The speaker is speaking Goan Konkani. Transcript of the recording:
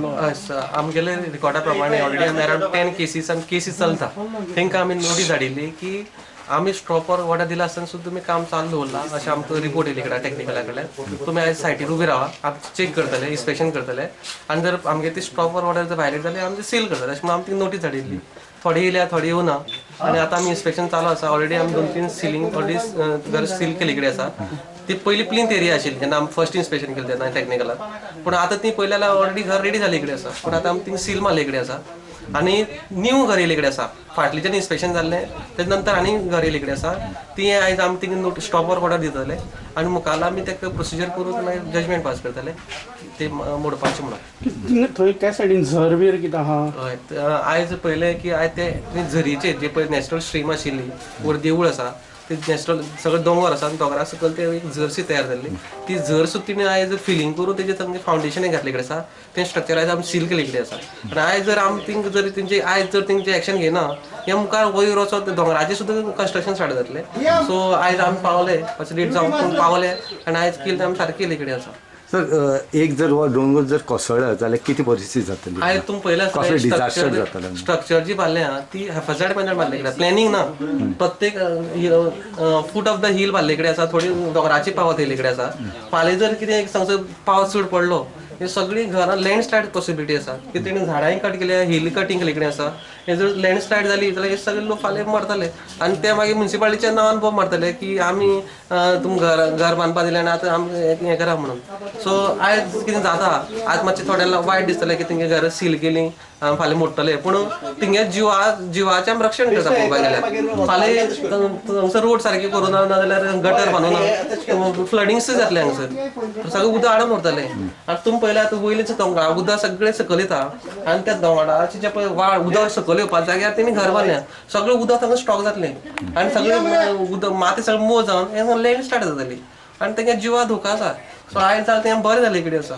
जालो. हय, आमगेले रिकॉर्डा प्रमाणे ऑलरेडी आमी अरावंड 10 केसीस आनी केसीस चलता. तांकां आमी नोटीस धाडिल्ली की आमी स्टॉप वर्क ऑर्डर दिला आसतना सुद्दां तुमी काम चालू दवरला अशें आमकां रिपोर्ट येयले कडेन टॅक्निकला कडल्यान. तुमी आयज सायटीर उबे रावा, आमी चॅक करतले, इन्स्पेक्शन करतले आनी जर आमगे ती स्टॉप वर्क ऑर्डर जर व्हायलेट जाल्यार आमी सील करतले अशें म्हणून आमी ती नोटीस धाडिल्ली. थोडी येयल्या, थोडी येवना आनी आतां आमी इन्स्पेक्शन चालू आसा. ऑलरेडी आमी 2-3 सिलींग ऑलरेडी घर सील केल्ली कडेन आसा. ती पयली प्लिंथ एरिया आशिल्ली जेन्ना आमी फर्स्ट इन्स्पेक्शन केलें तेन्ना टॅक्निकलाक, पूण आतां ती पयल्या जाल्यार ऑलरेडी घर रेडी जाल्ले कडेन आसा, पूण आतां आमी थिंग सील मारले कडेन आसा आनी न्यू घर येयल्ले कडेन आसा. फाटलीच्यान इन्स्पेक्शन जाल्लें तेजे नंतर आनी घर येयल्ले कडेन आसा. ती आयज आमी thing note stop work order दितले आनी मुखार आमी ताका प्रोसिजर करून मागीर जजमेंट पास करतले ते मोडपाचें म्हणून. थंय त्या सायडीन झर बीर कितें आहा? हय, आयज पळयलें की आयज ते झरीचेर जे पळय नॅचरल स्ट्रीम आशिल्ली वर देवूळ आसा ते नॅचरल सगळे दोंगर आसा आनी दोंगरा सकयल ते एक झरशी तयार जाल्ली. ती झर सुद्दां तिणें आयज फिलींग करून तेजें तांचें फावंडेशन घातले कडेन आसा. तें स्ट्रक्चर आयज आमी सील केल्ले कडेन आसा. आनी आयज जर आमी तिंका जर तेंचे आयज जर तेंचे एक्शन घेना ह्या मुखार वयर वचत दोंगराचेर सुद्दां कन्स्ट्रक्शन स्टार्ट जातलें. सो आयज आमी पावले मातशें लेट जावन पूण पावले आनी आयज केलें आमी सारकें केल्ले कडेन आसा. सर, एक जर हो दोंगर जर कोसळ्ळो जाल्यार कितें परिस्थिती जातली? आयज तुमी पळयलें कसलें डिझास्टर जातलें? स्ट्रक्चर जी बांदल्या ती हेफाजाड पॅनल बांदले कडेन, प्लॅनिंग ना. प्रत्येक फूट ऑफ the hill बांदले कडेन आसा, थोडी दोंगराची पावत येयल्ले कडेन आसा. फाल्यां जर कितें एक सांगचो पावस चड पडलो हे सगळीं घरां लँडस्लायड पॉसिबिलिटी आसा की तेणी झाडांय कट केल्या, हिल कटींग केल्ले कडेन आसा. हे जर लँडस्लायड जाली जाल्यार हे सगळे लोक फाल्यां मरतले आनी ते मागीर म्युनिसिपालिटीच्या नांवान बोब मारतले की आमी तुमकां घर घर बांदपा दिलें आनी आतां आमी हें करा म्हणून. सो आयज कितें जाता, आज मातशें थोड्यांक वायट दिसतलें की तेंगे घरां सील केली फाल्यां मोडटले, पूण तेंगे जिवाचें आमी रक्षण करता पळोवपाक गेल्यार. फाल्यां हांगसर रोड सारके करूं ना नाजाल्यार गटर बांदूं ना, फ्लडींग जातलें हांगसर, सगळें उदक आडून उरतलें. आनी तुमी पळयल्यार आतां वयलें दोंगरा उदक सगळें सकयल येता आनी त्या दोंगराचे जे पळय वाळ उदक सकयल येवपा जाग्यार तेणी घर बांदल्या, सगळें उदक हांगा स्टॉक जातलें आनी सगळें उदक माती सगळें मोव जावन हें लँड स्टार्ट जातली आनी तेंगे जिवा धोका आसा. सो आयज जालें तें बरें जालें कडेन आसा.